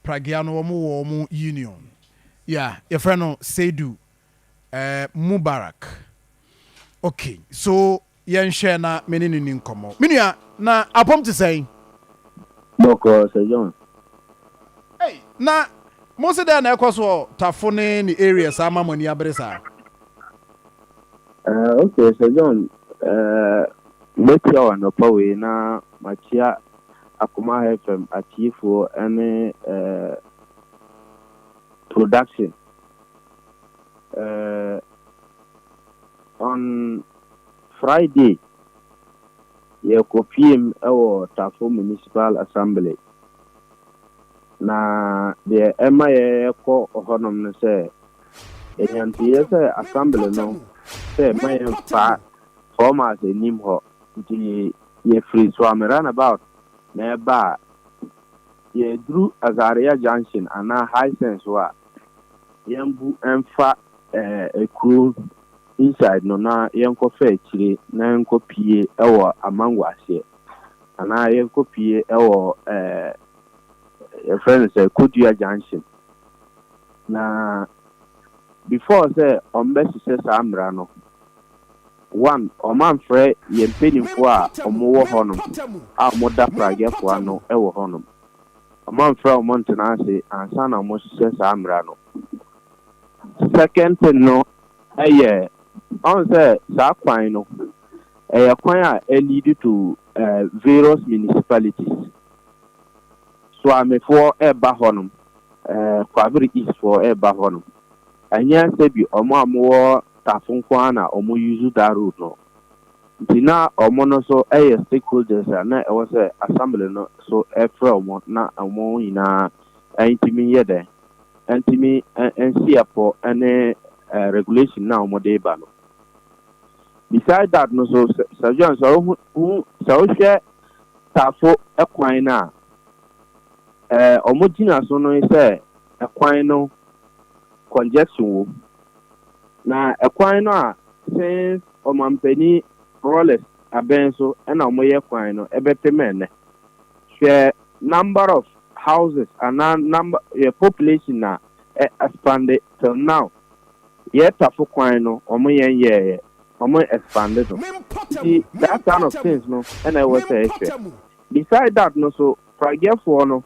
Pragea no wɔn wɔ wɔn union. Yeah, yɛfrɛ no Seidu Mubarak. Okay, so yɛnhwɛ na me ne no ni nkɔmmɔ. Me nua, na apɔm te sɛn? Bɔkɔɔ, Sir John. Ei, na mo se dɛn na ɛkɔ so wɔ Tafo ne ne area saa ma mo ani abere saa? Okay, Sir John, mɛtia wo anɔpa wei na makyia Akoma FM atiefoɔ ne production. On Friday, yɛkɔpiem wɔ Tafo Municipal Assembly. Na deɛ ɛma yɛkɔ hɔnom no sɛ, yɛnyanteeɛ sɛ assembly no sɛ ma yɛmfa 4 miles anim hɔ, nti yɛfiri Suame roundabout na ɛba a, yɛduru Azaria Junction anaa Hisense hɔ a, yɛmbu mfa ekuro inside no na yɛnkɔfa akyire na yɛnkɔ pie ɛwɔ Amango aseɛ anaa yɛnkɔ pie ɛwɔ yɛfrɛ no sɛ Kodua Junction. Na before sɛ ɔmbɛhyehyɛ saa mmara no, one, ɔmamfrɛ yɛn mpanimfoɔ a ɔmowɔ hɔnom a ɔmoda pragɛfoɔ ano ɛwɔ hɔnom. Ɔmamfrɛ ɔmo ntena ase ansa na ɔmohyehyɛ saa mmara no. Second thing no, ɛyɛ ɔn sɛ saa kwan no ɛyɛ kwan a ɛlead to various municipalities. Suamefoɔ ɛba hɔnom, Kwabere Eastfoɔ ɛba hɔnom. Ɛnyɛ sɛ bi ɔmo a mowɔ Tafo nko ara na ɔmo use that road no, nti na ɔmo no so ɛyɛ stakeholders a na ɛwɔ sɛ assembly no so ɛfrɛ ɔmo na ɔmo nyinaa ɛntumi yɛ dɛ ɛntumi ɛnsi ɛpɔ ɛne regulation na ɔmo de ba no. Beside that no so, Sir John, sɛ wohu sɛ wohwɛ Tafo ɛkwan no a ɔmo gyina so no sɛ ɛkwan no congestion wɔ, na ɛkwan no a since ɔmampanin Rawlings abɛn so ɛna ɔmo yɛ kwan no ɛbɛpem ɛnɛ, hwɛ number of houses anaa number yɛ population na ɛ expand till now. Yɛ Tafo kwan no, ɔmo yɛn yɛɛyɛ ɔmo expand no, nti that kind of things no ɛna ɛwɔ sɛ ɛhwɛ. Beside that no so, pragɛfoɔ no,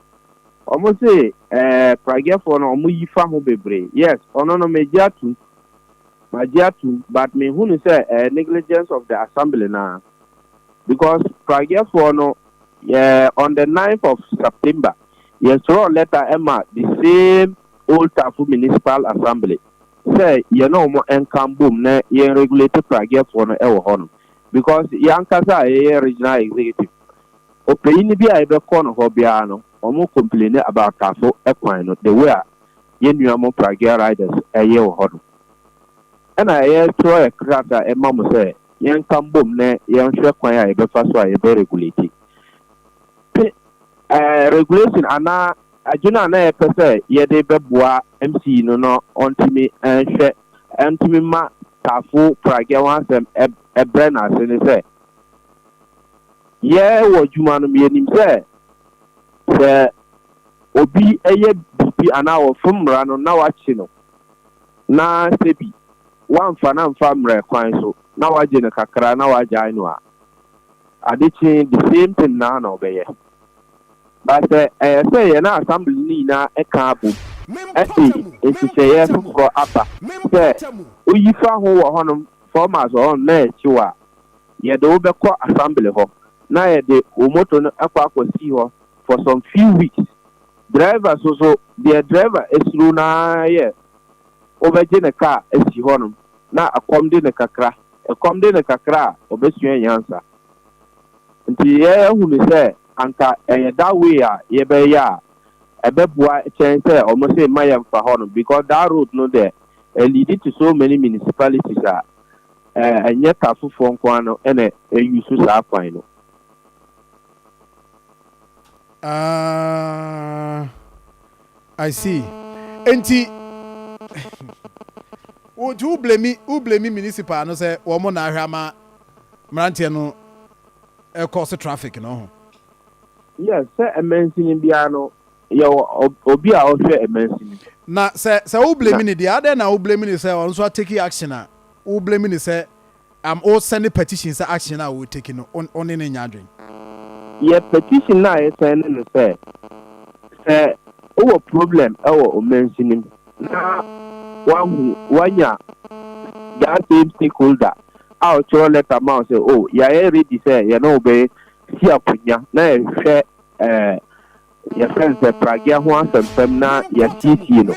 ɔmo se pragɛfoɔ no ɔmo yi fa ho bebree. Yes, ɔno no megye atum, magye atum, but mehu no sɛ negligence of the assembly na because pragɛfoɔ no yɛ on the 9th of September yɛsrɛ letter ɛma the same Old Tafo Municipal Assembly sɛ yɛne ɔmo nka mbom na yɛn regulate pragɛfoɔ no ɛwɔ hɔ no, because yɛankasa a yɛyɛ regional executive, ɔpanyin bi a yɛbɛkɔ no hɔ biara no, ɔmo complain about Tafo ɛkwan no, the way a yɛn nua mo pragea riders ɛyɛ wɔ hɔ no. Ɛna ɛyɛ twerɛ yɛ krataa ɛma mo sɛ yɛnka mbom na yɛnhwɛ kwan a yɛbɛfa so a yɛbɛ regulate pe regulation anaa adwene a na yɛpɛ sɛ yɛde bɛboa MC no ɔntumi nhwɛ ɛntumi ma Tafo pragea ho asɛm ɛbrɛ n'ase ne sɛ yɛwɔ adwuma no mu, yɛnim sɛ sɛ obi ɛyɛ biribi anaa wɔfom mmara no na wakye no na sɛbi wamfa na mfa mmerɛ kwan so na wagye no kakra na wagyae no a, ade kye the same thing na ɔbɛyɛ. But sɛ ɛyɛ sɛ yɛn assembly no nyinaa ɛka abom ɛde nhyehyɛeɛ foforɔ aba sɛ oyi fa ho wɔ hɔnom 4 miles wɔ hɔnom na ɛkyi wɔ a, yɛde wo bɛkɔ assembly hɔ na yɛde wo moto no akɔ akɔsi hɔ for some few weeks. Driver so so deɛ, driver esuro naa yɛ wobɛgye ne car asi hɔnom na akɔm de ne kakra, ɛkɔm de ne kakra a, ɔbɛsua nyansa. Nti yɛhunu sɛ anka ɛyɛ that way a yɛbɛyɛ a ɛbɛboa kyɛn sɛ ɔmo sɛ mma yɛmfa hɔ no, because that road no deɛ ɛlead to so many municipalities a ɛnyɛ Tafofoɔ nko ara no ɛna ɛyi so saa kwan no. I see. Enti wo nti wo blame municipal no sɛ wɔn na ahwɛ ama mmeranteɛ no ɛkɔ so traffic no ho? Yes, sɛ ɛmɛnsini biara no. Yɛwɔ obi a ɔhwɛ ɛmansin. Na sɛ wo blame ne deɛ, adɛn na wo blame ne sɛ ɔno nso atake action a wo blame ne sɛ o send petition sɛ action a wo take no, ɔne ne nya adwen? Yɛ petition na yɛsɛn ne no sɛ wowɔ problem ɛwɔ ɔmansin mu na wahu wanya that same stakeholder a ɔtwerɛ letter ma wo sɛ, "Oh, yɛayɛ ready sɛ yɛne wo bɛyɛ si akonnwa na yɛhwɛ yɛfrɛ no sɛ pragea ho asɛmfɛm na yɛasiesie no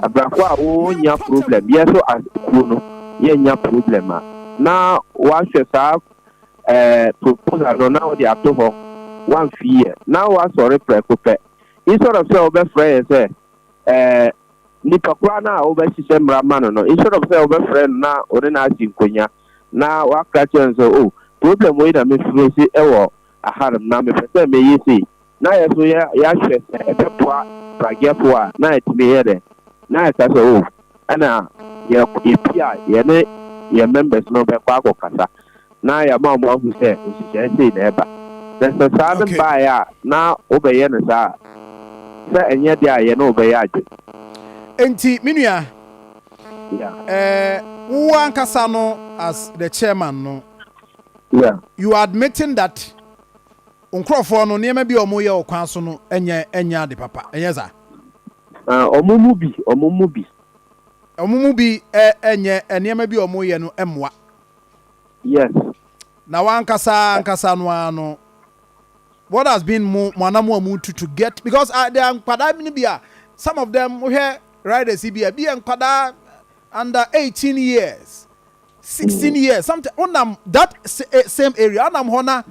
abrafo a wonya problem, yɛ so as kuo no yɛnya problem a," na wahwɛ saa proposal no na wode ato hɔ wamfi yɛ na wasɔre prɛko pɛ, instead of sɛ wobɛfrɛ yɛ sɛ nipa koraa no a wobɛhyehyɛ mmara ma no, instead of sɛ wobɛfrɛ no na ɔne no asi nkonnwa na waka kyerɛ no sɛ, "Oh, problem wei na mefiri si ɛwɔ ahanom na mepɛ sɛ meyɛ sei," na yɛ so yɛ yɛahwɛ sɛ ɛbɛboa pragefoɔ a, na yɛtumi yɛ dɛ na yɛka sɛ, "Oh, ɛna yɛ yɛpi a yɛne yɛ members no bɛkɔ akɔkasa na yɛama ɔmo ahu sɛ nhyehyɛe sei na ɛba." Na sɛ saa no baeɛ a, na wobɛyɛ no saa a, sɛ ɛnyɛ deɛ a yɛne wobɛyɛ adwe. Enti me nua, wo ankasa no as the chairman no, you are admitting that nkurɔfoɔ no, nneɛma bi a wɔyɛ wɔ kwan so no ɛnyɛ ade papa, ɛnyɛ saa? Ɔmo mu bi, ɔmo mu bi. Wɔn mu bi ɛnyɛ nneɛma bi a wɔyɛ no ɛmmoa. Yes. Na wankasa ankasa no ara no, what has been mo anam a mo to get, because there are nkwadaa bi a, some of them, wohwɛ riders yi bi a, bi yɛ nkwadaa under 18 years, 16 years. Sometimes wonam that same area, wonam hɔ na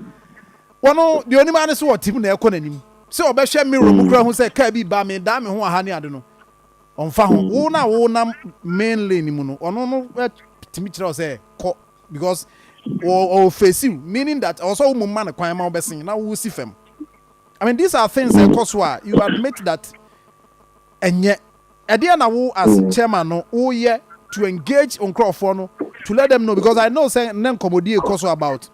wɔn deɛ onim ani so wɔ tim na ɛkɔ n'anim sɛ ɔbɛhwɛ mirror mu kura ho sɛ kaa bi ba mi daa mi ho aha ne ade no, ɔnfa ho. Wo na wo nam main lane mu no, ɔno no tumi kyerɛ wo sɛ kɔ because ɔ face you, meaning that ɔsɔ wo mu ma ne kwan ma wobɛsen na wo si fam. I mean, these are things ɛkɔ so a you admit that ɛnyɛ ɛdeɛ. Na wo as chairman no, woyɛ to engage nkurɔfoɔ no to let them know, because I know sɛ ne nkɔmmɔdie kɔ so about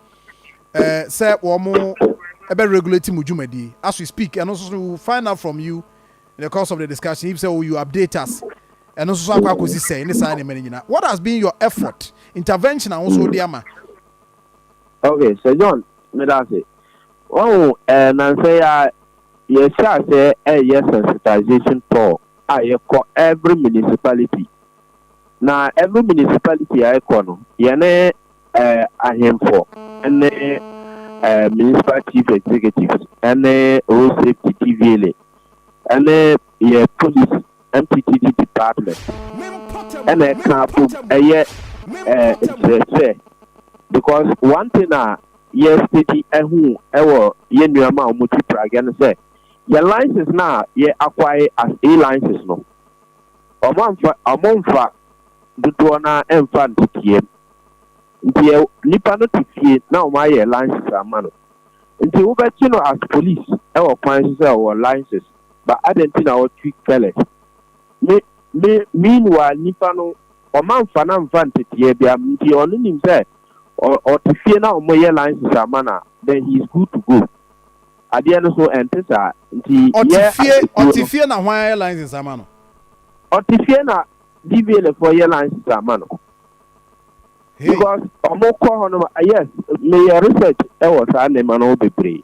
sɛ wɔn mo ɛbɛ regulate mu dwumadie as we speak. Ɛno nso so, we will find out from you in the course of the discussion if sɛ, oh, you update us, ɛno nso so akɔ akɔsi sɛn ne saa nneɛma no nyinaa. What has been your effort, intervention a wo nso wode ama? Okay, Sir John, meda ase. Wɔn nansa yi a yɛhyɛ ase ɛyɛ sensitization tour a yɛkɔ every municipality, na every municipality a yɛkɔ no, yɛne ahemfo ɛne municipal chief executives ɛne road safety, DVLA, ɛne yɛ police MTTD department ɛna ɛka abom ɛyɛ nkyerɛkyerɛ, because one thing a yɛ study ɛho ɛwɔ yɛ nneɛma a wɔn ti pragya no sɛ yɛ license na yɛ acquire as A license no, ɔmo nfa dodoɔ na ɛnfa nteteɛ mu. Nti yɛ nipa no te fie na ɔmo ayɛ license ama no, nti wobɛkye no as police ɛwɔ kwan so sɛ ɔwɔ license but adɛn nti na ɔtwi careless me? Meanwhile, nipa no ɔma nfa na nfa nteteɛ bia, nti ɔno nim sɛ ɔte fie na ɔmo yɛ license ama na then he is good to go. Adeɛ no so ɛnte saa, nti Ɔte yɛ fie asekuo ɔte no fie na hwan ayɛ license ama no? Ɔte fie na DVLA foɔ yɛ license ama no. Hey. Because ɔmo kɔ hɔ no, yes, meyɛ research ɛwɔ saa nneɛma no ho bebree,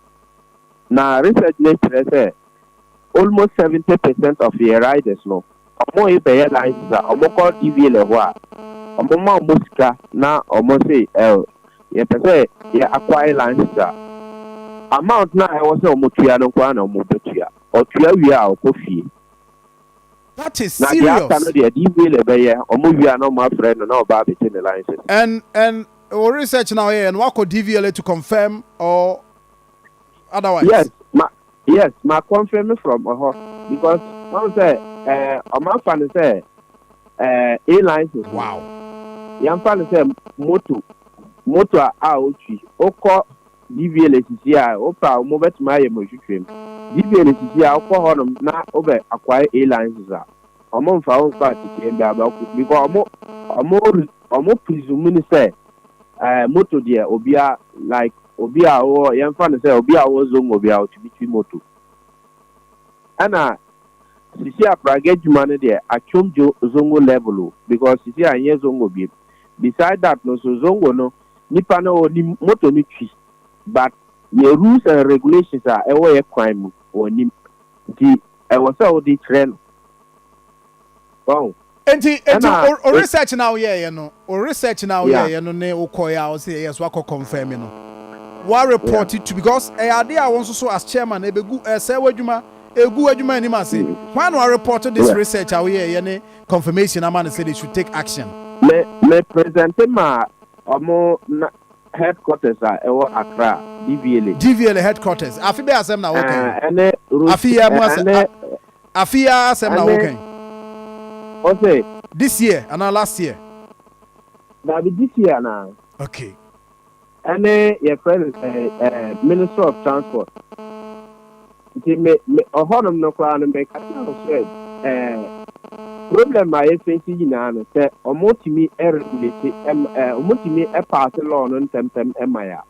na research ne kyerɛ sɛ almost 70% of yɛ riders no, ɔmo yi bɛyɛ license a, ɔmo kɔ DVLA hɔ a, ɔmo ma ɔmo sika na ɔmo se yɛpɛ sɛ yɛ acquire license a, amount na ɛwɔ sɛ ɔmo tua no nkoa na ɔmo bɛtua. Ɔtua wie a, ɔkɔ fie. That is Na deɛ aka no serious. deɛ, DVLA bɛyɛ. Ɔmo wie a, na ɔmo afrɛ no na ɔba abɛgye ne license. And o research now here and wakɔ DVLA to confirm or otherwise? Yes, ma confirm from ɛhɔ because wɔn sɛ ɔmo afa no sɛ A license. Yɛmfa no sɛ moto a otwi okɔ DVLA sisi a, wopɛ a ɔmo bɛtumi ayɛ mo nhwehwɛ mu. DVLA sisi a, wokɔ hɔnom na wobɛ acquire A license a, ɔmo nfa wo nfa tete bi aba, because ɔmo presume ni sɛ moto deɛ, obia like obi a ɔwɔ, yɛmfa no sɛ obi a ɔwɔ zongo bi a, ɔtumi twi moto ɛna Sisi a praga adwuma no deɛ, atwom dwo zongo level o, because sisi a nyɛ zongo bi. Beside that no so, zongo no, nipa no onim moto no twi, but yɛ rules and regulations a ɛwɔ yɛ kwan mu onim, nti ɛwɔ sɛ wode kyerɛ no wɔn. Nti o research na woyɛɛyɛ no, o research na woyɛɛyɛ no ne wokɔɛ a wɔsɛ yɛ so akɔ confirm no, wa report it to, because ɛyɛ adeɛ a wɔn nso so as chairman ebegu ɛsɛ w'adwuma, egu adwuma anim ase. Wɔn na wa report this research a woyɛɛyɛ ne confirmation ama ne sɛ they should take action? Me present ma ɔmo na headquarters a ɛwɔ Accra, DVLA. DVLA headquarters. Afi bɛ asɛm na wɔkɛn? Ɛne Afi yɛ mu asɛm, afi yɛ asɛm na wɔkɛn? Ɔsɛ This year ana last year? Dabi, this year na. Ɛne yɛfrɛ no sɛ Minister of Transport. Nti me ɔhɔnom no koraa no, meka kyerɛ no sɛ problem a yɛfɛsi nyinaa no sɛ ɔmo tumi ɛregulate ɛm ɔmo tumi ɛpass law no ntɛmtɛm ɛma yɛ a,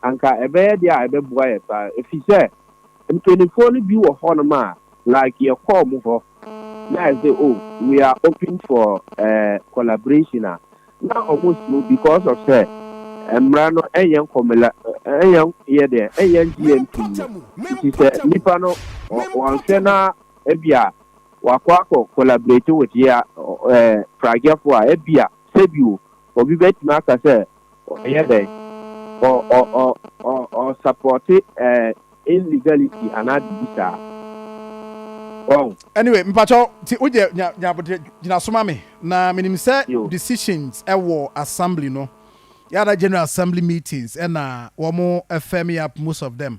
anka ɛbɛyɛ deɛ a ɛbɛboa yɛ paa, efi sɛ mpanimfoɔ no bi wɔ hɔnom a, like yɛkɔɔ mo hɔ na yɛ sɛ, "Oh, we are open for collaboration" a, na ɔmo slow because of sɛ mmara no ɛnyɛ nkɔmila, ɛnyɛ yɛ deɛ ɛnyɛ GMP no. Nti sɛ nipa no wɔnhwɛ na ebia wakɔ akɔ collaborate with yɛ pragiafo a, ebia sɛbi o, obi bɛtumi aka sɛ ɔyɛ dɛ ɔ ɔ ɔ ɔ ɔ support illegality anaa bibi saa wɔn. Anyway, mpakyɛw, ti o deɛ nya nyabote gyina soma me na menim sɛ decisions ɛwɔ assembly no, yàrá general assembly meetings, ɛna wɔn ɛfɛ me up most of them.